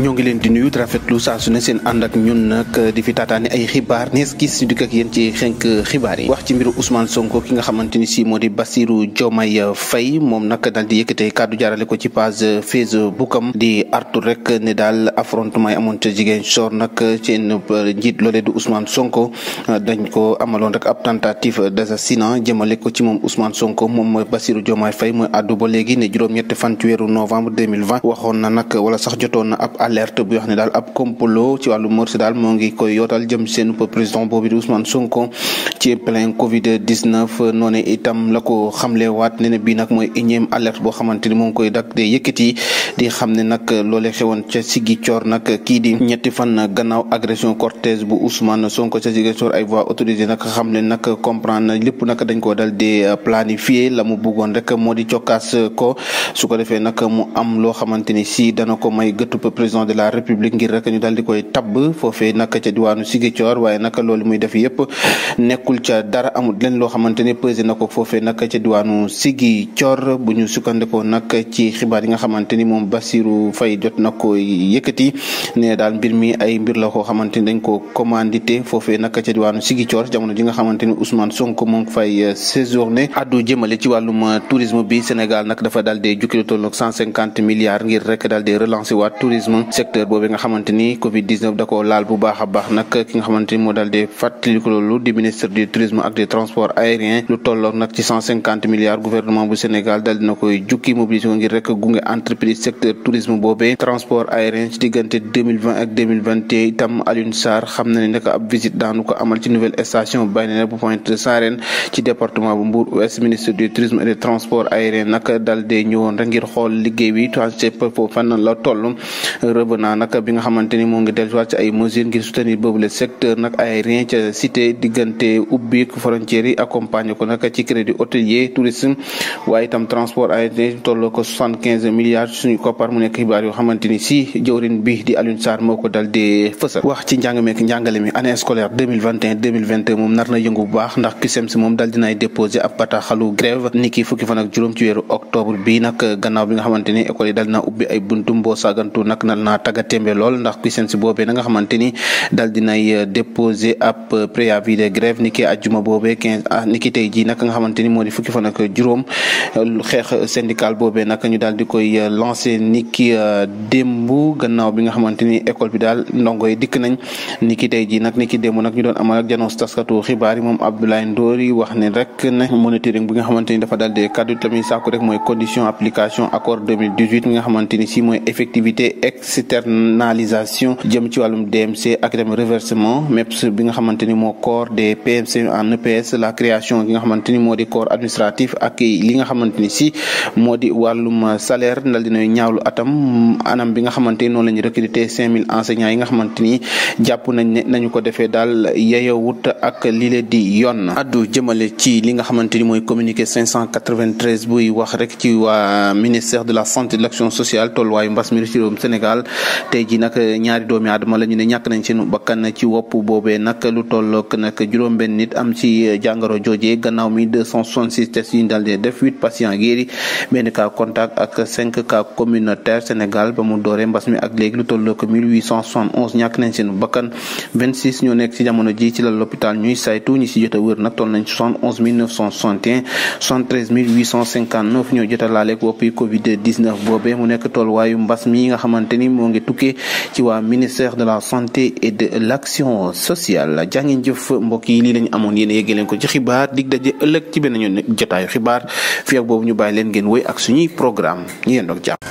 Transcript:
ñoo ngi leen di nuyu di rafetlu saa su ne seen ànd ak ñun nag di fi taataani ay xibaar nees gis ñu dikk ak yéen ci xenk xibaar yi wax ci mbiru Ousmane Sonko ki nga xamante ni si moo di Bassirou Diomaye Faye moom nag daal di yëkkatee kàddu jaarale ko ci page Facebook am di artu rek ne daal affrontement yi amoon ca Ziguinchor nag seen njiit loolee du Ousmane Sonko dañ ko amaloon rek ab tentative d'assassinat jëmale ko ci moom Ousmane Sonko moom mooy Bassirou Diomaye Faye mooy àddu ba léegi ne juróom-ñetti fan ci weeru novembre 2020 waxoon na nag wala sax jotoon na ab alerte bu wax ne daal ab complot ci wàllu mœurs daal moo ngi koy yootal jëm seen président boobu di Ousmane Sonko ci plein Covid 19 noonu itam la ko xamle waat ne bii nag mooy énième alerte boo xamante ni moo ngi koy dak de yëkkati di xam ne nag loolee xewoon ca Ziguinchor nag kii di ñetti fan gannaaw agression cortège bu Ousmane Sonko ca Ziguinchor ay voix autorisées nag xam ne nag comprendre na lépp nag dañ koo dal di planifier la mu bëggoon rek moo di cokkaas ko su ko defee nag mu am loo xamante ni si dana ko may gëttu président de la république ngir rek ñu daal di koy tabb foofee nag ca diwaanu Ziguinchor waaye nag loolu muy def yëpp nekkul ca dara amul leen loo xamante ne pesé na ko foofee nag ca diwaanu Ziguinchor bu ñu sukkandikoo nag ci xibaar yi nga xamante ni moom Bassirou Faye jot na ko yëkkati ne daal mbir mi ay mbir la koo xamante ni dañ ko commandité foofee nag ca diwaanu Ziguinchor jamono ji nga xamante ni Ousmane Sonko moo ngi fay séjourné addu jëmale ci wàllum tourisme bi Sénégal nag dafa daal di jukki lu toll ak 150 milliards ngir rek daal di relancer waat tourisme secteur boobu nga xamante ni Covid 19 da koo laal bu baax a baax nag ki nga xamante ni moo daal di fàttali ko loolu di ministre du tourisme ak des transports aériens lu tolloog nag ci 150 milliards gouvernement bu Sénégal daal dina koy jukki mobilisé ngir rek gunge entreprise secteur tourisme boobee transport aérien ci diggante 2020 ak 2021 itam Alioune Sarr xam na ne nag ab visite daanu ko amal ci nouvelle station balnéaire bu Pointe Sarène ci département bu Mbour Ouest ministre du tourisme et des transports aériens nag daal di ñëwoon rek ngir xool liggéey bi foofu fan la toll revenant nag bi nga xamante ni moo ngi delluwaat ci ay mesures ngir soutenir boobu le secteur nag aérien ca cité diggante ubbi frontières yi accompagné ko nag ci crédit hôtelier tourisme waaye itam transport aérien tolloo ko 75 milliards suñu koppar mu nekk xibaar yoo xamante ni si jawrin bi di Alioune Sarr moo ko dal di fësal wax ci njàng meek njàngale mi année scolaire 2021 2022 moom nar na yëngu bu baax ndax CUSEMS moom dal dinaay déposé ab bataaxalu grève niki fukki fan ak juróom ci weeru octobre bi nag gannaaw bi nga xamante ni école yi dal naa ubbi ay buntum boo sagantu nag nal naa taggatémbe lool ndax CUSEMS boobee na nga xamante ni dal dinay déposé ab préavis de grève ni ki ajjuma boobee 15 ni ki tey ji nag nga xamante ni moo di fukki fan ak juróom xeex syndical boobee nag ñu daal di koy lancé ni ki démb gannaaw bi nga xamante ni école bi daal ndongo yi dikk nañ ni ki tey ji nag ni ki démb nag ñu doon amal ak janoos taskatu xibaar yi moom Abdoulaye Ndoye wax ne rek ne monitoring bi nga xamante ni dafa daal di kaddu tamit sàkku rek mooy condition application accord 2018 mi nga xamante ni si mooy effectivité externalisation jëm ci wàllum DMC ak dem reversement MEPS bi nga xamante ni moo corps des PMC en EPS la création gi nga xamante ni moo di corps administratif ak li nga xamante ni si moo di wàllum salaire ndal dina ñaawlu anam bi nga xamante ni noonu la ñu recruter 5000 enseignants yi nga xamante ni jàpp nañ ne nañu ko defee daal yeyowut ak lile di yoon addu jëmale ci li nga xamante ni mooy communiqué 593 buy wax rek ci waa ministère de la santé et de l'action sociale tolluwaayu mbas mi ci réewum Sénégal tey ji nag ñaari doomi aadama la ñu ne ñàkk nañ seen bakkan ci wopp boobee nag lu tollook nag juróom-benn nit am ci jàngoro jooje gannaaw mi 266 tests yi ñu daal di def 8 patients guéris benn cas contact ak 5 cas communautaire Sénégal ba mu dooree mbas mi ak léegi lu tollook 1871 ñàkk nañ seen bakkan 26 ñoo nekk ci jamono ji ci la l'hôpital ñuy saytu ñi si jot a wër nag toll nañ 71 961 73 859 ñoo jot a laaleeg woppi Covid 19 boobee mu nekk tolluwaayu mbas mi nga xamante ni moo ngi tukkee ci waa ministère de la santé et de l'action sociale jàngeen jëf mbokk yi lii lañu amoon yéen yegge leen ko ci xibaar dig daje ëllëg ci benn ñoon jotaayu xibaar fi ak boobu ñu bàyyi leen ngeen woy ak suñuy programme ñu yéen doog jàpp